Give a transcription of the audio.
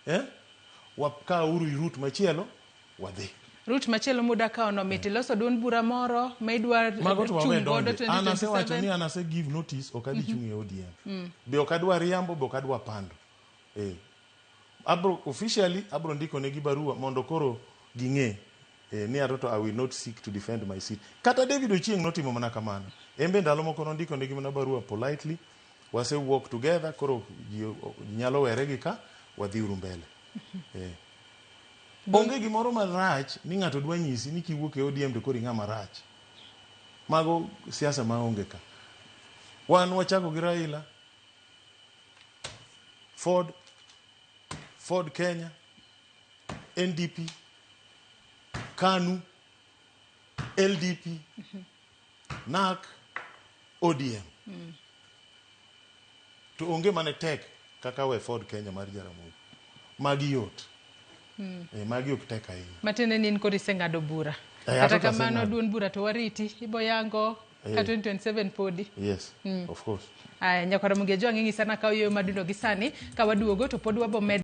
Eh? Wakauru route machielo wadhi. Route machielo muda kawo no mit iloso duond bura moro ma idwa Mago to wawe chung' godo donje. An asewacho ni 2027. an ase give notice ok adhi chung' e ODM. Be ok adwa riambo, be ok adwa pando. Eh. Abro officially abro ndiko negi barua mondo koro ging'e ni ato to I will not seek to defend my seat. Kata David Ochieng' notimo mana kamano. En be ndalo moko nondiko negi mana barua politely. Wase work together koro ji nyalo were gi ka wadhi uru mbele. Eh. Onge gimoro marach ni ng'ato dwa nyisi ni kiwuok e ODM to koro ing'ama rach. Mago siasa maonge ka. Wan wachako gi Raila, Ford, Ford Kenya, NDP, KANU, LDP, NARC, ODM. To onge mane tek kaka we Ford Kenya mar Jaramogi. Magi yot. Eh, magi ok tek ahinya. Matiende ni in koro iseng'ado bura. Eh, Kata ato to kamano aseng'ado. duond bura to wariti. Ibo yango ka Eh. 2027 podi. Yes, of course. Aya, nyakwara Mugejo ang'e sana ka oyueyo madundo gi sani ka waduogo to pod wabo medo